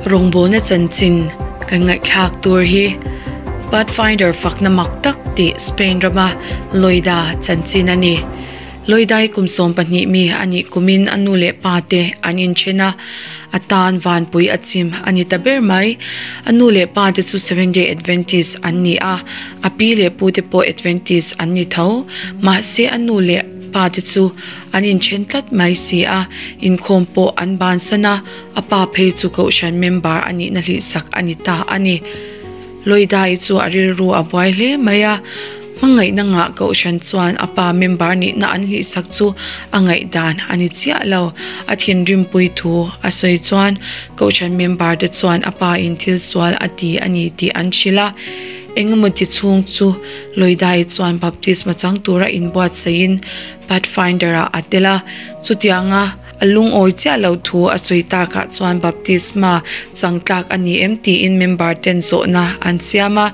Rawngbawlna chanchin kan ngaihthlak tur hi Pathfinder fakna mak tak tih Spain rama Loida chanchin a ni. Loidai kum 12 mi a nih kumin a nu leh pa te an inthen a, a tan vanpui a chim a ni ta ber mai. A nu leh pa te chu Seventh Day Adventist an ni a, a pi leh pu te pawh Adventist an ni tho. Mahse a nu leh pa te chu an inthen tlat mai si a, inkhawm pawh an bansan a, a pa phei chu kohhran member a nihna hlihsak a ni ta a ni. Loidai chu a rilru a buai hle mai a, hmangaihna ngah kohhran chuan a pa member nihna an hlihsak chu a ngaihdan a ni chiah lo. A thinrimpui thu a sawi chuan kohhran member te chuan a pa in thil sual a ti a ni tih an hrilh a. Engemaw ti chhung chu Loidai chuan baptisma chang tura inbuatsaihin Pathfinder ah a tel a, chutianga A lungawi chiah lo thu a sawi takah chuan baptisma chang tlak a ni em tiin member ten zawhna an siam a,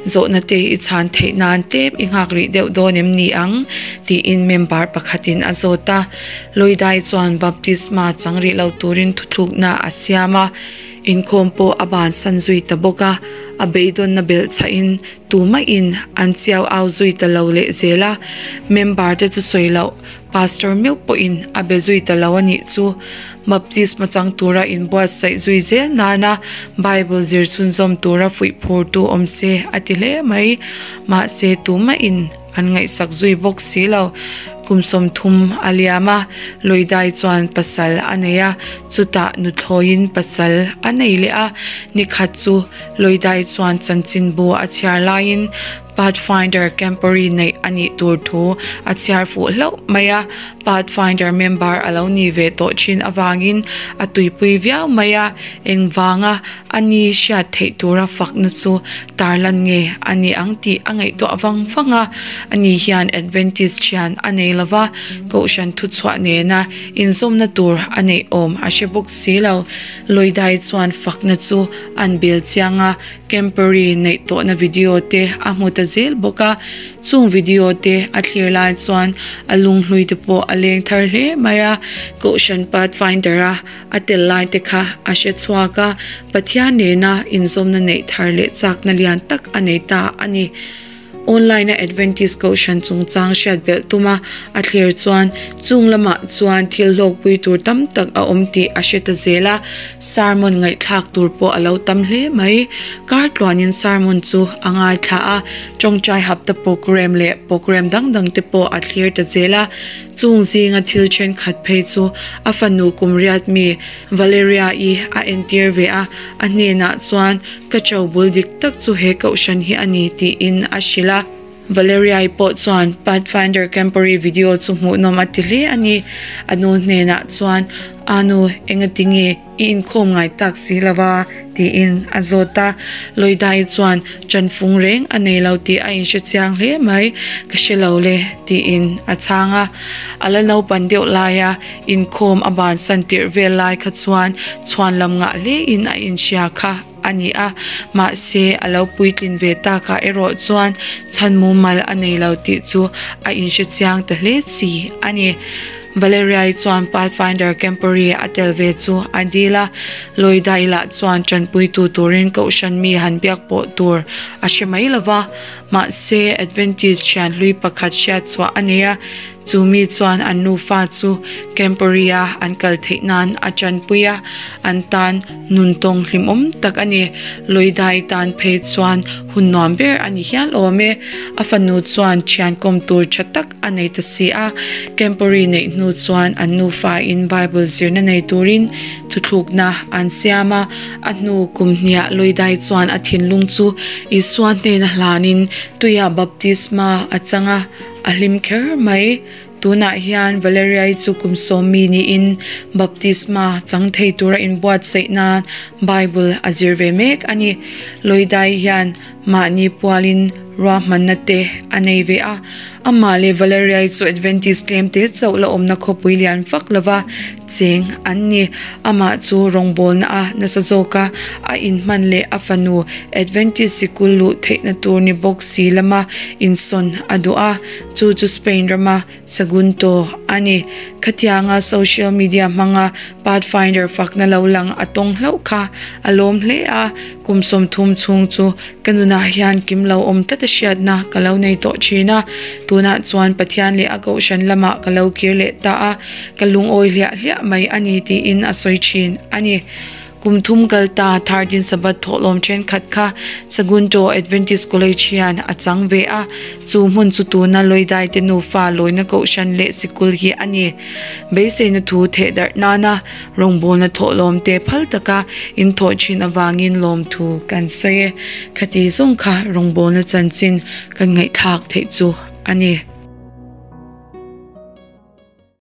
zawhna te i chhan theih nan tlem i nghak rih deuh dawn em ni ang tiin member pakhatin a zawt a. Loidai chuan baptisma chang rih lo turin thuthlukna a siam a, inkhawm pawh a bansan zui ta bawk a, a beidawnna belh chhahin tumahin an chiau au zui ta lo leh zel a, member te chu sawi loh Pastor meuh pawhin a be zui ta lo a nih chu. Baptisma chang tura inbuatsaih zui zel nana Bible zir chhunzawm tura fuih phurtu awm se a ti hle mai. Mahse tumahin an ngaihsak zui bawk si lo. Kum 30 a liam a, Loidai chuan pasal a nei a, chutah nuthlawiin pasal a nei leh a. Nikhat chu Loidai chuan chanchinbu a chhiar laiin Pathfinder Camporee neih a nih tur thu a chhiar fuh hlauh mai a, Pathfinder member a lo ni ve tawh thin avangin a tuipui viau mai a, engvanga a ni hriat theih tura fakna chu tarlan nge a ni ang tih a ngaihtuah vang vang a, ani hian Adventist thian a nei lova, Kohhran thuchhuah nena inzawmna tur a neih awm a hre bawk si lo. Loidai chuan fakna chu an bel chiang a, Camporee neih tawhna video te a hmu ta zel bawk a, chung video te a thlir lai chuan a lunghlui te pawh a leng thar hle mai a, Kohhran Pathfinder a a tel lai te kha a hre chhuak a, Pathian nena inzawmna neih thar leh chakna lian tak a nei ta a ni. Online a Adventist Kohhran chungchang hriat belh tum a, a thlir chuan chung lamah chuan thil hlawkpui tur tam tak a awm tih a hre ta zel a, sermon ngaihthlak tur pawh a lo tam hle mai. Kar tluanin sermon chu a ngaithla a, tawngtai hapta program leh program dang dang te pawh a thlir ta zel a. Chung zinga thil thenkhat phei chu a fanu kum riat mi Valeria-i a entir ve a, a hnenah chuan Ka cho bul dik tak chu he kohhran hi a ni tiin a hrilh a. Valeria-i pawh chuan Pathfinder Camporee video chu hmuhnawm a ti hle a ni. A nu hnenah chuan, Anu, engati nge i inkhawm ngai tak si lo a? tiin a zawt a. Loida-i chuan, Chanfung reng a nei lo tih a inhre chiang hle mai, ka hre lo le, tiin a chhang a. A la naupan deuh laia Inkhawm a bansan tirh vel lai kha chuan chhuan lam ngah hlein a inhria kha a ni a, mahse a lo puitlin ve takah erawh chuan chhan mumal a nei lo tih chu a inhre chiang ta hle si a ni. Valeria-i chuan Pathfinder Camporee a tel ve chu a dil a, Loida-i lah chuan tanpuitu turin kohhran mi han biak pawh tur a hre mai lo va, mahse Adventist thian hlui pakhat hriat chhuah a nei a, Chu mi chuan an nufa chu Camporee-a an kal theih nan a tanpui a, an tan nun tawng hlimawm tak a ni. Loidai tan phei chuan hun nuam ber a ni hial awm e. A fanu chuan thian kawm tur tha tak a nei ta si a. Camporee neih hnu chuan an nufa in Bible zirna nei turin thuthlukna an siam a. A hnu kum hniah Loidai chuan a thinlung chu Isua hnena hlanin tuia baptisma a chang a. A hlim kher mai. Tunah hian Valeria-i chu kum 10 mi niin baptisma chang thei tura inbuatsaih nan Bible a zir ve mek a ni. Loidai hian Mahni pualin ruahmanna te a nei ve a. Amah leh Valeria-i chu Adventist tlem te chauh la awmna khawpui lian vak lova cheng an ni. Amah chu rawngbawlna a nasa zawk a, a inhman leh a fanu Adventist sikul luh theihna tur ni bawk si lama insawn a duh a, chu chu Spain rama Sagunto a ni. Khatianga social media hmanga Pathfinder fakna lo lang a tawng hlauh kha a lawm hle a, kum 30 chhung chu ka nunah hian kim lo awm tlat a hriatna ka lo nei tawh thin a, tunah chuan Pathian leh a kohhran lamah ka lo kir leh ta a, ka lungawi hliah hliah mai a ni tiin a sawi thin a ni. Kum thum kal ta Thardin Sabbath thawhlawm thenkhat kha Sagunto Adventist College hian a chang ve a, chu hmun chu tuna Loidai te nufa lawina kohhran leh sikul hi a ni. Beiseina thu theh darh nana rawngbawlna thawhlawm te phal taka in thawh thin avangin lawmthu kan sawi e. Khati zawng kha rawngbawlna chanchin kan ngaihthlak theih chu a ni.